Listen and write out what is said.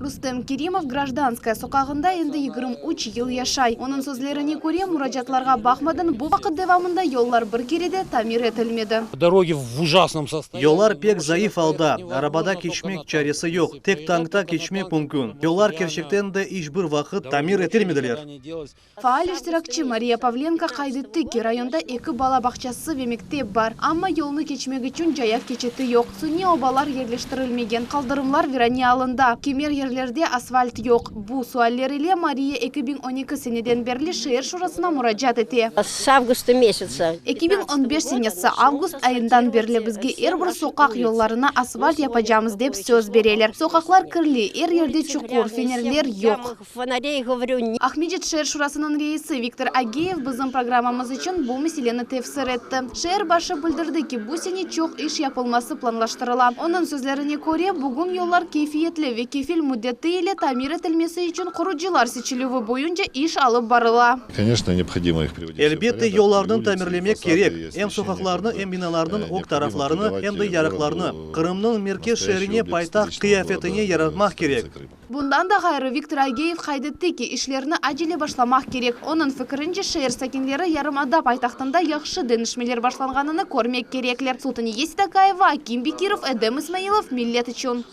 Rustem Kerimov Grajdanskaya soqağında endi 23 yıl yaşay. Onıñ sözlerine köre, muracaatlarğa baqmadan, bu vaqıt devamında yollar bir kere de tamir etilmedi. Дороги в ужасном состоянии. Yollar pek zayıf alda, arabada keçmek çaresi yoq, tek tankta keçmek mümkün. Yollar kerçekten de iç bir vaqıt tamir etilmediler. Faal iştirakçi Mariya Pavlenko qayd etti ki, rayonda eki bala bağçası ve mektep bar, amma yolnı keçmek içün cayav keçiti yoq. Suniy obalar yerleştirilmegen, qaldırımlar virane alında, kimer yerlerde asfalt yoq. Bu sualler ile Mariya 2012 seneden berli şeer şurasına muracaat ete. С августа месяца. 2015 senesi avgust ayından berli bizge er bir soqaq yollarına asfalt yapacamız dep söz bereler. Soqaqlar kirli, er yerde çuqur, fenerler yoq. Фонарей, говорю, нет. Aqmescit şeer şurasınıñ reisi Viktor Ageyev bizim programmamız içün bu meseleni tefsir etti. Şeer başı bildirdi ki, bu sene çoq iş yapılması planlaştırıla. Onıñ sözlerine köre, bugün yollar keyfiyetli ve kefil müddeti ile tamir etilmesi içün qurucılar seçilüvi boyunca iş alıp barıla. Конечно, необходимо их приводить в Elbette, порядок. yollarnı И улицы, и tamirlemek фасады, kerek. и Em освещение, soqaqlarnı, как бы, em binalarnıñ э, ög taraflarını, необходимо em de придавать yarıqlarnı. городу Qırımnıñ merkez настоящий şeerine облик paytaht столичного qıyafetini города, yaratmaq kerek. столицы Крыма. Bundan da ğayrı Viktor Ageyev qayd etti ki, işlerni acele başlamaq kerek. Onıñ fikirince, şeer sakinleri yarımada paytahtında yahşı deñişmeler başlanğanını körmek kerekler. Sultaniye Seytakayeva, Akim Bekirov, Edem İsmailov, Millet içün.